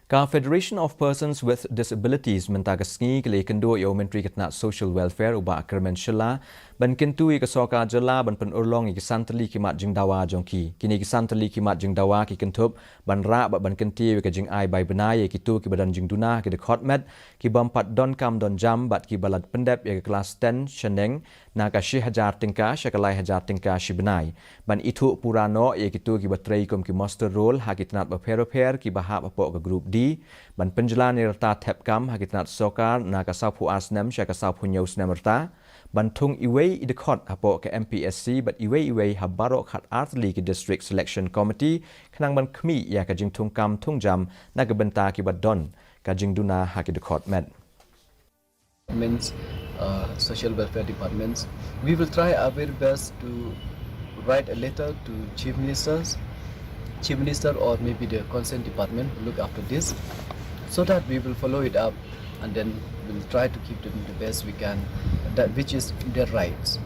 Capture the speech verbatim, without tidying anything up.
Ka Federation of Persons with Disabilities mynta ka sngi ka la ïakynduh ïa u Myntri ka tnat Social Welfare u Bah Kyrmen Shylla ban kyntu ïa ka sorkar jylla ban pynurlong ïa ki san tylli ki mat jingdawa jong ki. Kine ki san tylli ki mat jingdawa ki kynthup ban rah bad ban kyntiew ïa ka jingai bai bnai ïa kito kiba don jingduna ha ki dkhot met, ki bym pat don kam don jam bad kiba la pyndep ïa ka klas ten shaneng na ka shi hajar tyngka sha ka lai hajar tyngka shi bnai. Ban ithuh pura noh ïa kito kiba trei kum ki muster roll ha ki tnat bapher bapher kiba hap hapoh ka Group D. Ban pynjlan ïa rta thep kam ha ki tnat sorkar na ka sawphew ar snem sha ka sawphew hynñiew snem rta. Ban thung iwei i dkhot hapoh ka M P S C bad iwei iwei ha baroh khat ar tylli ki District Selection Committee khnang ban khmih ïa ka jingthung kam thung jam na ka bynta kiba don ka jingduna ha ki dkhot met. Departments, uh, social welfare departments. We will try our very best to write a letter to Chief Ministers, Chief Minister, or maybe the concerned department who look after this, so that we will follow it up, and then we'll try to give them the best we can, that which is their rights.